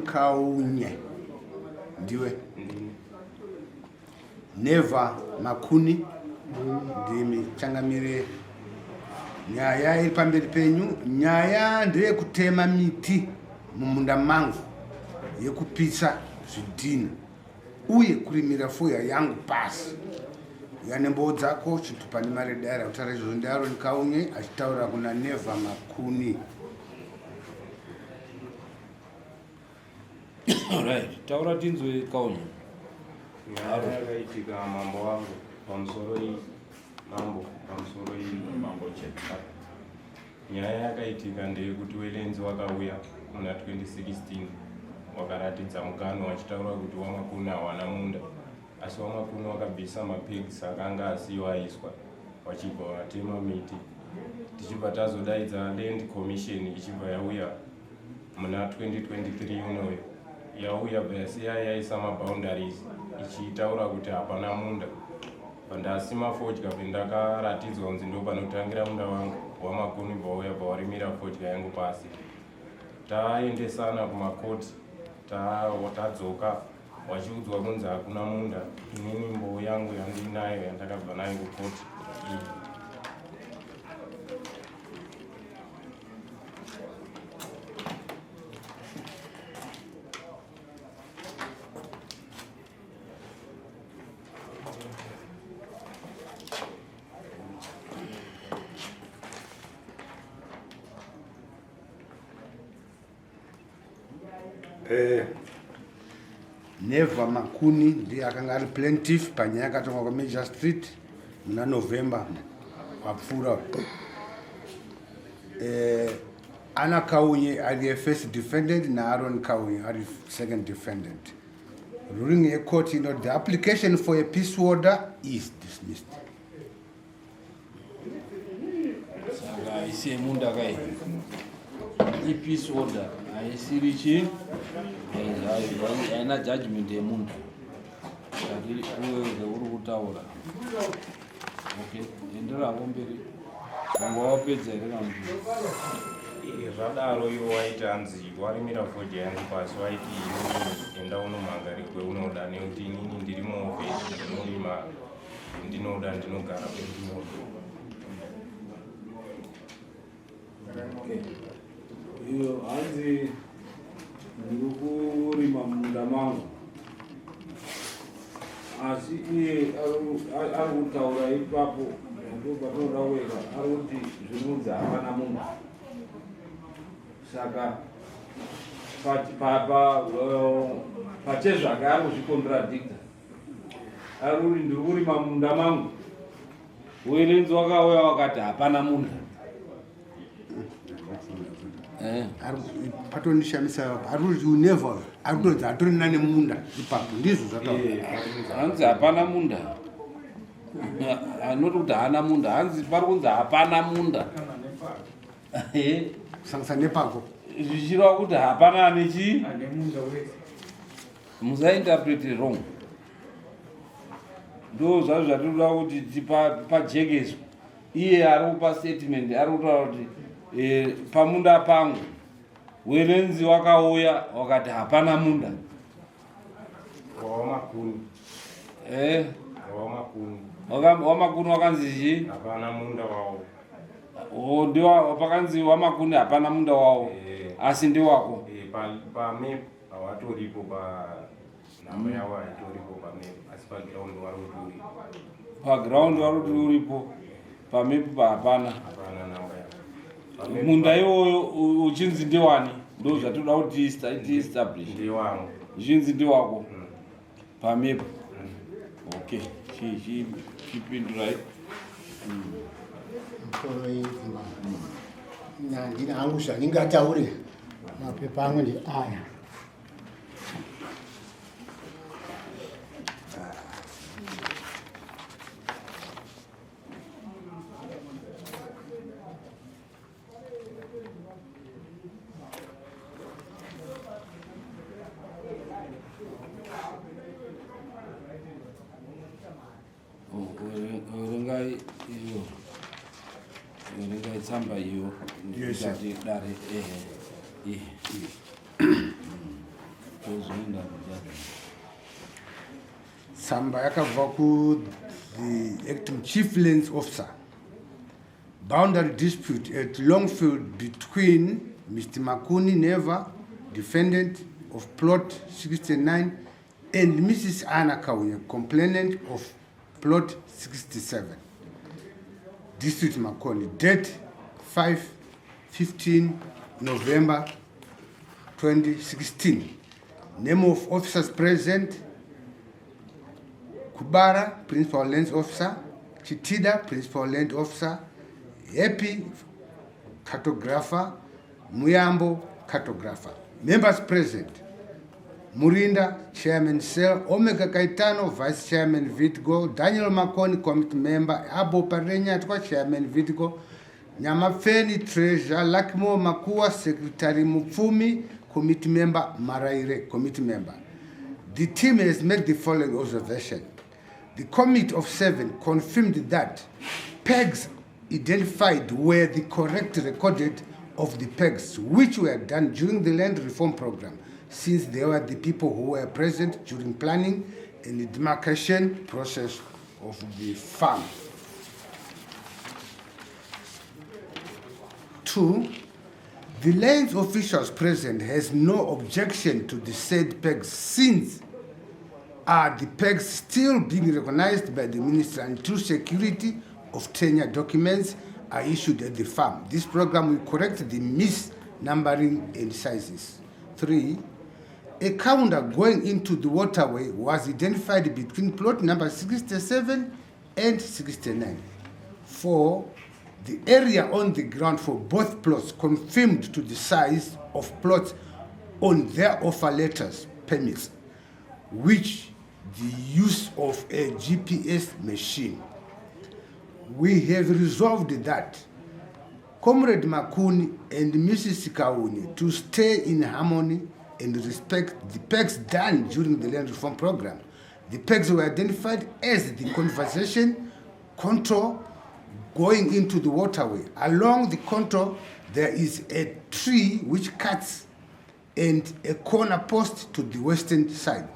Kaunye ndiwe Never Makuni ndimi changamire. Nyaya iri pamberi penyu, nyaya ndeyekutema miti mumunda mangu, yekupisa zvidhina uye kurimira foya yangu pasi. Uya nemboo dzako chitupa nemari dare kutaura izvozvo ndiAron Kaunye achitaura kuna Never Makuni. Right, taura tinzwe Kaunye. Nyaya yakaitika mambo wangu pamusoro iyi mambo pamusoro iyi mambo cheta. Nyaya yakaitika ndeyekuti Welenzi wakauya muna 2016 wakaratidza muganhu wachitaura kuti waMakuni hawana munda asi waMakuni wakabvisa mapegs akanga asiwa aiswa wachibva watema miti tichibva tazodaidza land commission ichibva yauya muna 2023 unoyo yauya bva yasiya yaisa maboundaries ichitaura kuti hapana munda pandasima fodya pendakaratidzwa kunzi ndo panotangira munda wangu wamakuni bva uya bva warimira fodya yangu pasi taendesana kumakoti tadzoka wachiudzwa kunzi hakuna munda inini mbou yangu yandinayo yandakabva nayo kukoti iyi. Eh, Never Makuni ndiye akanga ari plaintiff panyaya yakatongwa kwaMajor Street muna November wapfuura. Eh, Anna Kaunye ari first defendant naAron Kaunye ari second defendant. Ruling yecourt inoti the application for a peace order is dismissed. Saka haisi yemunda kai ipeace order haisiri chi haina judgment yemunda uri kutaura. Okay, enderako mberi wanga wapedza here kana kuti zvadaro iwo waiti hanzi warimira fodya yangu pasi waiti inini enda unomhangari kweunoda nekuti inini ndiri muofesi ndinorima ndinoda ndinogara pendinoda. Okay. Iyo hanzi ndiri kurima mumunda mangu asi iye ari kutaura ipapo ndo patinoda kuenda ari kuti zvinonzi hapana munhu saka pachezvake ari kuzvikontradicta ari kuti ndiri kurima munda mangu Welenzi wakauya wakati hapana munda. Eh. Patondishamisa ari kuti you never ari kutonzi hatorina nemunda ipapo ndizvo zvataura. Eh, hanzi hapana munda. Anoti kuti haana munda hanzi pari kunzi hapana munda. Eh. Kusanganisa nepako. Zvichireva kuti hapana ane chii? Ane munda wese. Musainterpret wrong. Ndo zvazvo zvatinoda kuti pajekeswe. Iye ari kupa statement ari kutaura kuti e, pamunda pangu werenzi wakauya wakati hapana munda. Wamakuni. Eh? Wamakuni. Wamakuni wakanzi chii? Hapana munda wawo. Oh, ndiwa pakanzi wamakuni hapana munda wawo. Eh. Asi ndiwako. Eh, pa pa map hawatoripo pa nhamba yavo haitoripo pamap asi paground vari kuti uripo. Paground vari kuti uripo pamap hapana. Hapana namba yavo. Munda iwoyo uchinzi ndiwani ndo zvatoda kuti tiestablish. Ndiwangu. Uchinzi ndiwako pamap. Okay, chipindurai. Mukoro yedzimba. Handina hangu zvandingataure. Mapepa angu ndi aya. Verengai iyo verengai tsamba iyo Yes, sir. ndati dare ehe iyi. Tozoenda kujudgment. Tsamba yakabva ku the acting chief lands officer. Boundary dispute at Longfield between Mr. Makuni Neva, defendant of plot 69, and Mrs. Anna Kaunya, complainant of plot 67. District Makoni, date 5 15 November 2016. Name of officers present Kubara, Principal Lands Officer, Chitida, Principal Land Officer, Happy, Cartographer, Muyambo, Cartographer. Members present, Murinda, Chairman Cell, Omega Kaitano, Vice Chairman Vitgo, Daniel Makoni, Committee Member, Abo Parenyatwa, Chairman Vitgo, Nyamapfeni, Treasurer, Lakmo Makua, Secretary Mupfumi, Committee Member, Maraire, Committee Member. The team has made the following observation. The committee of 7 confirmed that pegs identified were the correct recorded of the pegs, which were done during the land reform program, since they were the people who were present during planning and the demarcation process of the farm. 2, the lands officials present has no objection to the said pegs since are the pegs still being recognized by the ministry until security of tenure documents are issued at the farm. This program will correct the misnumbering and sizes. 3, a counter going into the waterway was identified between plot number 67 and 69. 4, the area on the ground for both plots confirmed to the size of plots on their offer letters permits, which the use of a GPS machine. We have resolved that Comrade Makuni and Mrs. Kauni to stay in harmony and respect the pegs done during the land reform program. The pegs were identified as the conversation contour going into the waterway. Along the contour, there is a tree which cuts and a corner post to the western side.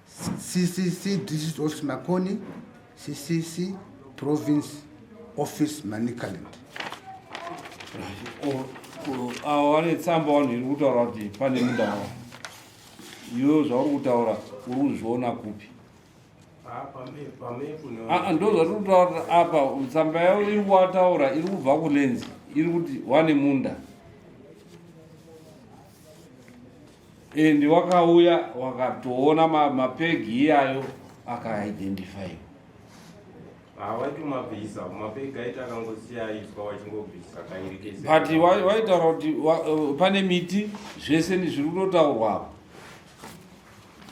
CCC District Office Makoni, CCC Province Office Manicaland. Avo vane tsamba vanhu iri kutaura kuti pane munda wavo. Iwe zvauri kutaura uri kuzviona kupi? Ah, ah, ndozvatiri kutaura apa tsamba yavo iri kuwataura iri kubva kulenzi iri kuti wane munda and wakauya wakatoona mapegi iyayo akaidentifyiwa. Waitomabvisa mapegi aiti akangosiya aiswa wachingobvisa kairi kese. But waitaura kuti pane miti zvese zviri kutotaurwa apa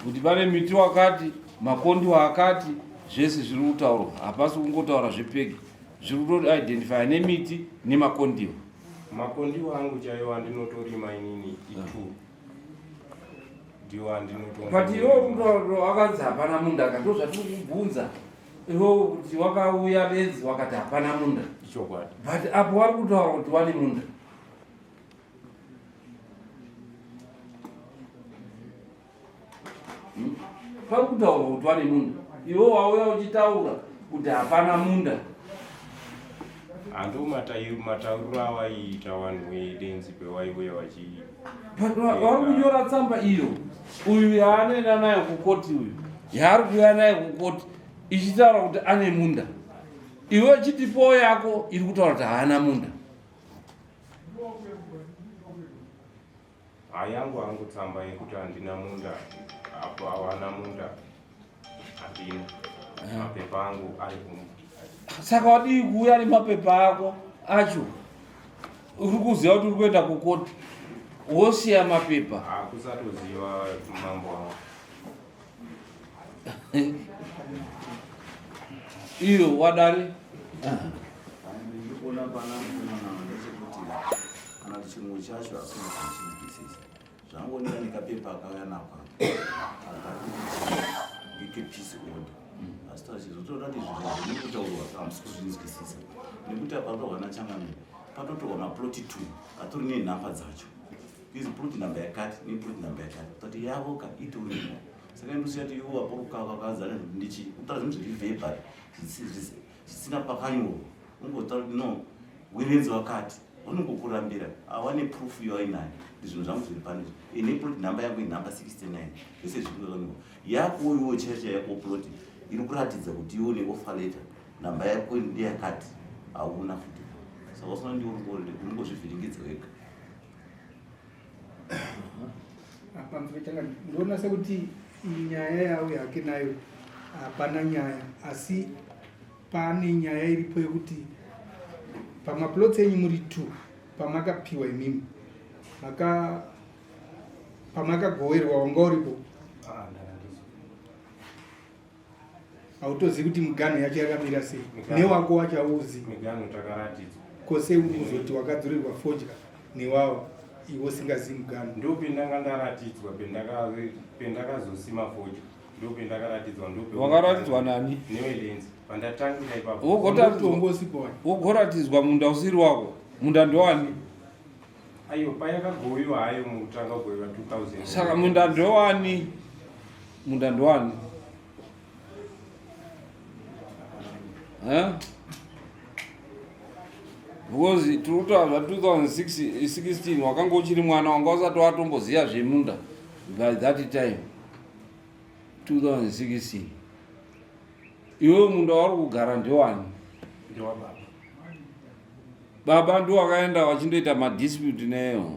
kuti pane miti wakati makondiwa akati zvese zviri kutaurwa, hapasi kungotaura zvepegi, zviri kutoidentifya nemiti nemakondiwa. Makondiwa angu chaiwo andinotorima inini i2 ndiwo andinoto. But iwe kutaura akanzi hapana munda ka, ndozvatiri kubvunza iwe kuti wakauya benzi wakati hapana munda. Ichokwadi. But apo wari kutaura kuti wane munda. Pari kutaurwa kuti wane munda, iwe wauya uchitaura kuti hapana munda. Hando matauriro awaiita vanhu vedenzi pewaiuya vachi But vari kunyora tsamba iyo, uyu yaanoenda nayo kukoti, uyu yaari kuuya nayo kukoti ichitaura kuti ane munda, iwe chitipowo yako iri kutaura kuti haana munda. Hayangu hangu tsamba yekuti handina munda apo hawana munda handina, mapepa angu ari kumba. Saka wadii kuuya nemapepa ako acho? Uri kuziva kuti uri kuenda kukoti, wosiya mapepa. Hakusatoziva mambo wangu. Iyo wadare. Ndikuona pana mukomana ndechekuti kana kuti chirungu chacho asina kuchinzwisisa, zvangonera nekapepa akauya nako akati peace order, asi tachizotoda kuti zvinhu zviri kutaurwa hamusi kuzvinzwisisa, nekuti apa rohwa nachangamire patotorwa maploti 2 atori nenhamba dzacho. Izi plot number yakati neplot number yakati but yavo ka itorimo. Saka ndosiya kuti iwo apo ukakazana ndichi kutaura zvinhu zviri verbal zvisina pakanyorwa ungotaura kuti no werenzi wakati unongokurambira awane proof yainayo kuti zvinhu zvangu zviri pano izvi ine plot number yangu inumber 69 zvese zviri kuonekwa yako iwo church yako plot iri kuratidza kuti iwo neoffer letter namba yako ndeyakati hauna futi saka usina ndiwo unongozvivhiringidza wega. Pamusoro changa ndoona sekuti nyaya yavo yake nayo hapana nyaya asi pane nyaya iripo yekuti pamaplots enyu muri two pamakapiwa imimi maka pamakagowerwa wanga uripo Ah, hautozivi kuti miganho yacho yakamira sei newako wacho hauzivi miganho takaratidzwa kose uzoti wakadzorerwa fodya newawo iwe usingazivi muganho ndopendanga ndaratidzwa pendakazosima fodya ndopendakaratidzwa wakaratidzwa nani newelenzi pandatangira ipapo wogoratidzwa munda usiri wako munda ndowani Ayo payakagowiwa hayo mukutanga kugowiwa 2000. Saka munda ndowani? Munda ndowani? Eh? Because tiri kutaura zva 2016 wakanga uchiri mwana wanga usati watomboziva zvemunda by that time 2016 iwewe munda wauri kugara ndewani? Ndewababa. Baba ndiwo wakaenda wachindoita madispute neyo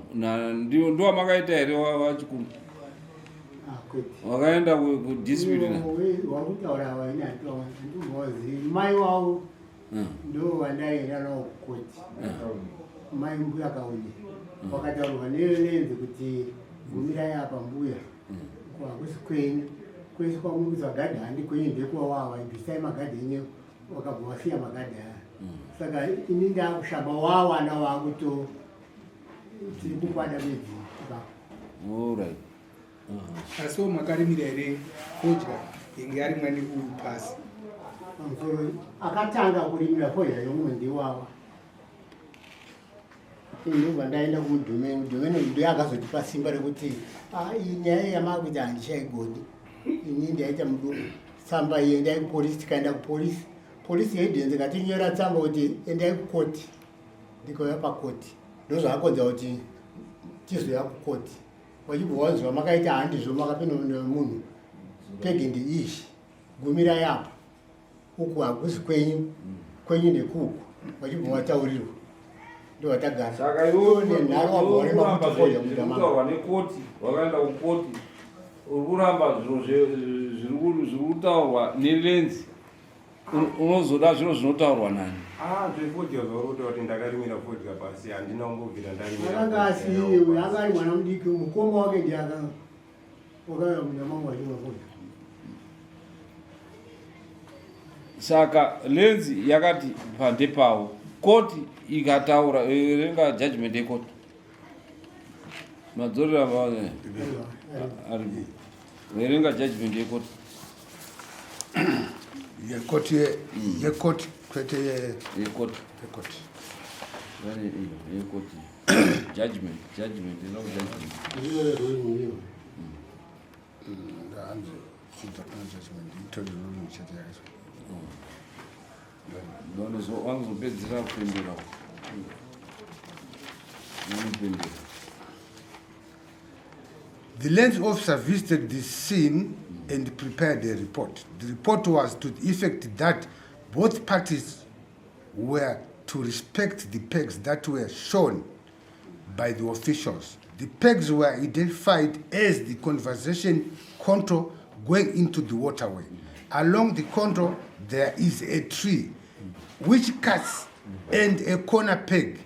ndiwo wamakaita here wachikuru ah, wakaenda kudispute wakutaura waina andimbozivi mai wavo hmm. ndo wandaienda nawo kukoti hmm. mai mbuya kaunde hmm. wakataurwa nelenzi kuti gumirai apa mbuya hakusi kwenyu kwese kwamuri kuzi magadhi handi kwenyu ndekwawawa ibvisai magadhi enyu wakabva wasiya magadhi aya mm. saka ini ndakushamba wawana wakuto tiri kukwada bedzi Alright. Asi makarimira here fodya inge yarimwa neuyu pasi? Pamusoro akatanga kurimira fodya yomumwe ndiwawa. Ndobva ndaenda kumudhumeni, mudhumeni ndiye akazotipa simba rekuti ah, iyi nyaya yamakuita handichaigoni. Ini ndaita muduku. Tsamba iyi endai kupolisi, tikaenda kupolisi. Polisi yeidhenzi ikatinyora tsamba kuti endai kukoti. Ndikauya pakoti. Ndozvaakonzera kuti tizouya kukoti. Wachibva wanzi zvamakaita handizvo makapinda nemunhu. Pegi ndiizvi. Gumirai apa. Uku hakusi kwenyu. Kwenyu ndekuku. Wachibva wataurirwa. Ndovatagara. Saka iwe nenharo wabva warema kuti fodya munda mangu. Kutaurwa nekoti, wakaenda kukoti. Uri kuramba zviro zviri kutaurwa nelenzi. Unozoda zviro zvinotaurwa nani? Ah, zvefodya zvauri kutaura kuti ndakarimira fodya pasi handina kumbobvira ndarimira. Akanga asiri uyu, anga ari mwana mudiki, mukoma wake ndiye akanga wakauya munda mangu achimwa fodya. Saka lenzi yakati pandepawo koti ikataura renga judgment yekoti madzorera aripo verenga judgment yekoti yekoti yekoti kwete yekoti yekoti yekoti judgment judgment ino judgment vanozopedzisira kupembera vanopembera The lands officer visited the scene and prepared a report. The report was to the effect that both parties were to respect the pegs that were shown by the officials. The pegs were identified as the conversation contour going into the waterway. Along the contour, there is a tree which cuts and a corner peg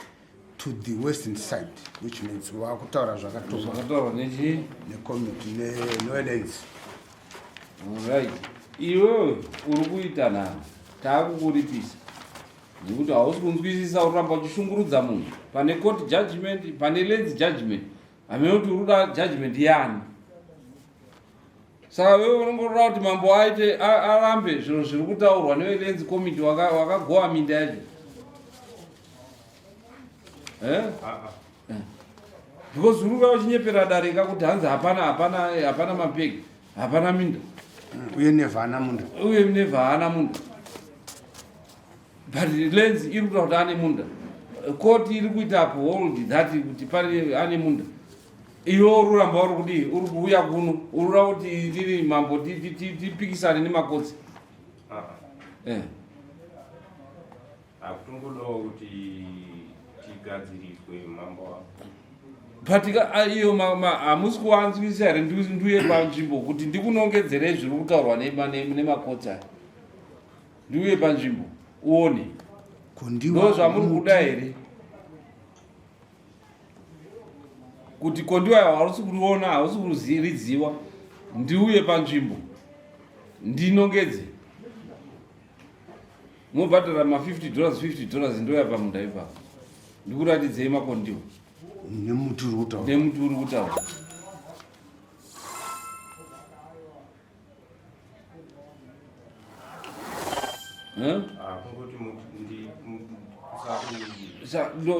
to the western side, which means wakutaura zvakataurwa nechi necommunity nenoelens. Right. Iwewe uri kuita nharo, taakukuripisa nekuti hausi kunzwisisa uramba uchishungurudza munhu pane court judgment pane lands judgment hameno kuti uri kuda judgment yani saka wewe unongoda kuti mambo aite arambe zviro zviri kutaurwa nevelands committee wakagowa minda yacho eh? Ah, ah. Because uri kuva uchinyepera dareka kuti hanzi hapana hapana hapana mapegi, hapana minda. Uye nevha haana munda. Uye nevha haana munda. But lens iri kuita kuti ane munda. Court iri kuita uphold that kuti pane ane munda. Iwe uri kuramba uri kudii? Uri kuuya kuno. Uri kuda kuti ndiri mambo tipikisane nemakotsi. Ah. Eh. Hakutongodawo kuti tigadziriswe mambo wangu. But iyo hamusi kuwanzwisa here ndiuye panzvimbo kuti ndikunongedzerei zviri kutaurwa nemakotsi aya. Ndiuye panzvimbo uone. Kondiwa Ndo zvamuri kuda here? Kuti kondiwa hausi kuriona, hausi kuriziva. Ndiuye panzvimbo ndinongedze. Mobhadhara ma 50 dollars 50 dollars ndoya pamunda ipapo. Ndikuratidzei makondiwa. Nemuti uri kutaura. Nemuti uri kutaura.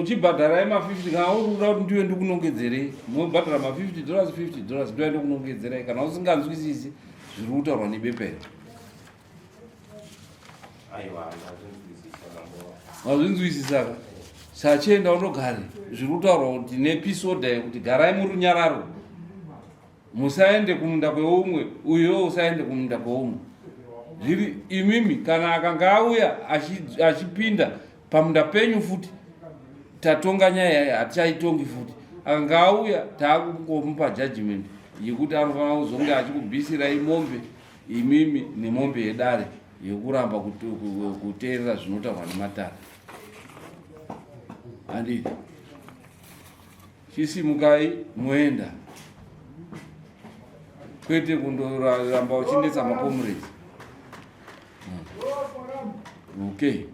Chibhadharai ma 50 kana uri kuda kuti ndiwe ndikunongedzerei mobhadhara ma 50 dollars 50 dollars ndoya ndokunongedzerai kana usinganzwisisi zviri kutaurwa nebepa iri. Wazvinzwisisa ka? Sachienda undogare zviri kutaurwa kuti nepeace order yekuti garai murunyararo. Musaende kumunda kweumwe, uyewo usaende kumunda kweumwe. Zviri imimi kana akanga auya achipinda pamunda penyu futi tatonga nyaya yaye hatichaitongi futi. Akanga auya taakungomupa judgment yekuti anofanira kuzonge achikubisirai mombe imimi nemombe yedare yekuramba kuteerera zvinotaurwa nematare. Handiti? Chisimukai moenda kwete kundoramba uchinetsa macomrades. Okay.